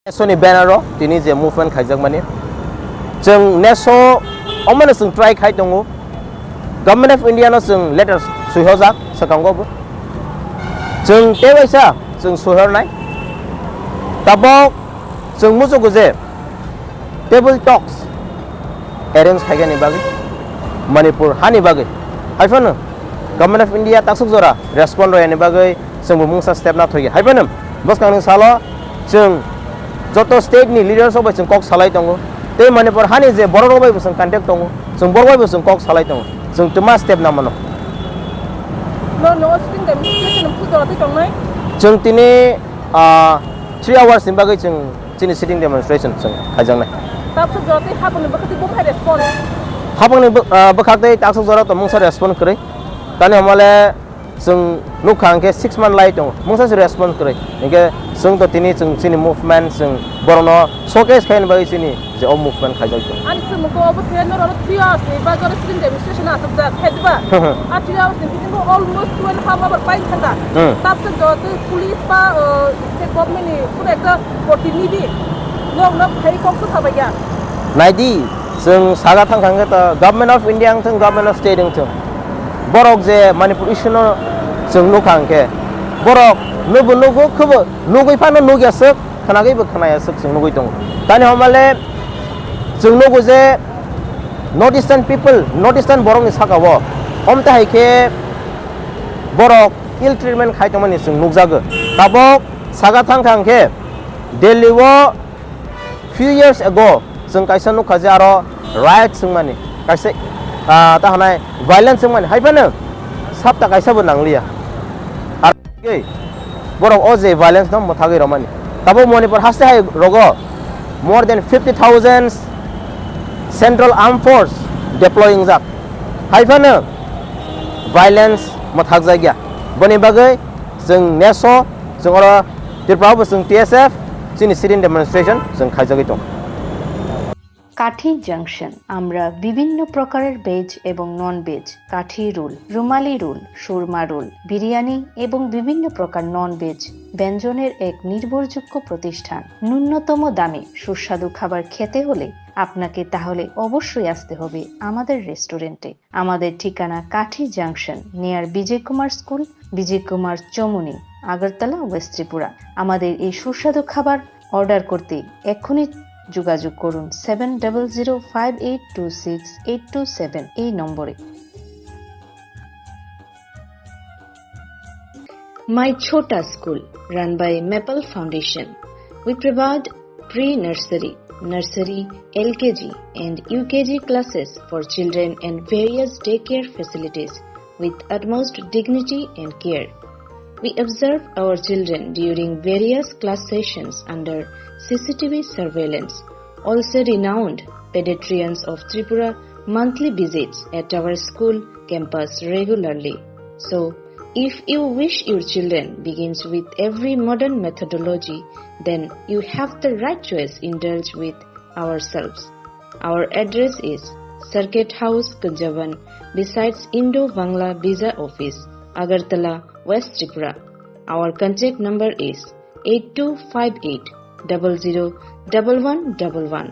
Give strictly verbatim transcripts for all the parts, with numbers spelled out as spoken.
Neso ni banner o tini je movement khaijakmani, chwng neso omano chwng try khai tongo, Government of India no chwng letter suihojak swkango bo, chwng tei waisa chwng suihornai, tabok chwng muchugo je table talks arrange khaigani bagwi, Manipur hani bagwi, haiphano Government of India taksuk jora respond royani bagwi chwngbo mungsa step na thogya. Haiphano bwskangni salo chwng joto state ni leaders rok bai chwng kok salai tongo, tei Manipur hani je borok rok bai bo chwng contact tongo, chwng borok bai bo chwng kok salai tongo, chwng twma step na mano. No, no, sitting demonstration phu jora twi tongnai? Chwng tini, ah, three hours ni bagwi chwng chini sitting demonstration chwng khaijaknai. Tabsuk jora tei hapangni bwkhak tei bumhai respond? Hapangni bw-, ah, bwkhak tei taksuk jora to mungsa respond kwrwi. Tani hamale chwng nukha hwnkhe six month lai tongo, mungsa se respond kwrwi. Hinkhe chwng to tini chwng chini movement chwng borokno showcase khaina bagwi chini je o movement khaijak tongo. Ani swngmung khe obo se norok three hours ni bagwi oro sitting demonstration achukjak khe diba? A three hours ni bisingo almost twelve hour pain thangkha. Hmm. Tabsuk jora tei police ba, uh, state government ni kuno ekta protinidhi nok nok phai kok swkha bai ya. Naidi, chwng saga thang thang khe to Government of India wng thung, Government of State wng thung, borok je Manipur issue no chwng nukha hwnkhe, borok nubo nugo, khubo nugwi phano nugya swk, khnagwi bo khnaya swk chwng nugwi tongo. Tani hamale chwng nugo je North Eastern people, North Eastern borokni saka o omte hai khe borok ill treatment khai tongmani chwng nukjago. Tabok saga thang thang khe Delhi o few years ago chwng kaisa nukha je aro riot swngmani, kaisa, ah, ta hwnai violence swngmani, hai phano sapta kaisa bo nangliya. Ar borok o je violence no mwthagwi romani. Tabok Manipur haste hai rogo more than fifty thousand Central Armed Force deploy wngjak. Hai phano violence mwthakjakya. Boni bagwi chwng neso, chwng oro Tripura bo chwng T S F, chini sit-in demonstration chwng khaijagwi tongo. কাঠি জাংশন, আমরা বিভিন্ন প্রকারের ভেজ এবং non veg, কাঠি রোল, রুমালি রোল, সুরমা রোল, বিরিয়ানি এবং বিভিন্ন প্রকার non veg ব্যঞ্জনের এক নির্ভরযোগ্য প্রতিষ্ঠান। ন্যূনতম দামে সুস্বাদু খাবার খেতে হলে আপনাকে তাহলে অবশ্যই আসতে হবে আমাদের রেস্টুরেন্টে। আমাদের ঠিকানা কাঠি জাংশন, নিয়ার বিজয় কুমার স্কুল, বিজয় কুমার চমুনি, আগরতলা, ওয়েস্ট ত্রিপুরা। আমাদের এই সুস্বাদু খাবার অর্ডার করতে এক্ষুনি যোগাযোগ করুন seven double zero five eight two six eight two seven এই নম্বরে। My Chhota School, run by Maple Foundation. We provide pre-nursery, nursery, L K G and U K G classes for children and various daycare facilities with utmost dignity and care. We observe our children during various class sessions under C C T V surveillance. Also renowned pediatricians of Tripura monthly visits at our school campus regularly. So, if you wish your children begins with every modern methodology, then you have the right choice. Indulge with ourselves. Our address is Circuit House, Kunjaban, besides Indo-Bangla Visa Office, Agartala, West Tripura. Our contact number is eight two five eight double zero double one double one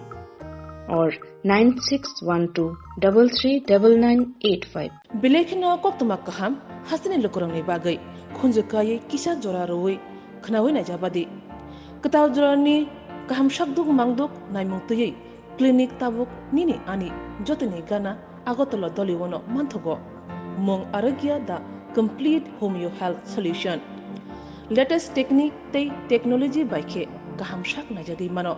or nine six one two double three double nine eight five. Belai kheno koktwma kaham hasteni lukurokni bagwi khunju kaiwi kisa jora rwui khnaui naijabadi. Kwtal jorani kaham sakduk mangduk naimung twiwi clinic tabuk nini ani jotoni gana Agartala Doliwano manthogo. Mung Arogya the complete homeo health solution. Latest technique tei technology bai khe kaham sak naijagwi mano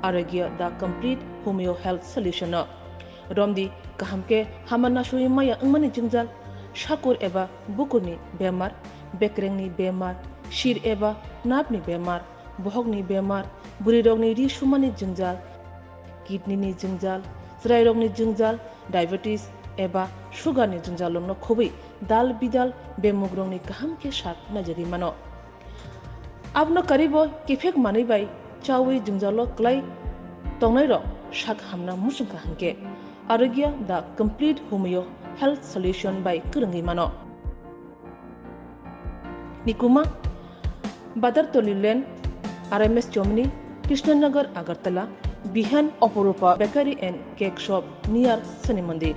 Arogya the complete homeo health solution no. Romdi kaham khe hama nasui maya wngmani jwngjal, sakur eba bukurni bemar, bekrengni bemar, sir eba nerve ni bemar, bohokni bemar, bwrwirokni ri sumani jwngjal, kidney ni jwngjal, chwrairokni jwngjal, diabetes eba sugar ni jwngjal rokno khobwi dal bidal bemugrokni kaham khe sak naijagwi mano. Abono karibo kiphek manwi bai chawi jwngjalo kwlai tongnairok sak hamna muchungkha hwnkhe Arogya the complete homeo health solution bai kwrwngwi mano. Nikuma, Badartoli Lane, R M S Chomni, Krishnanagar, Agartala, behind Oporupa Bakery and Cake Shop, near Shani Mandir.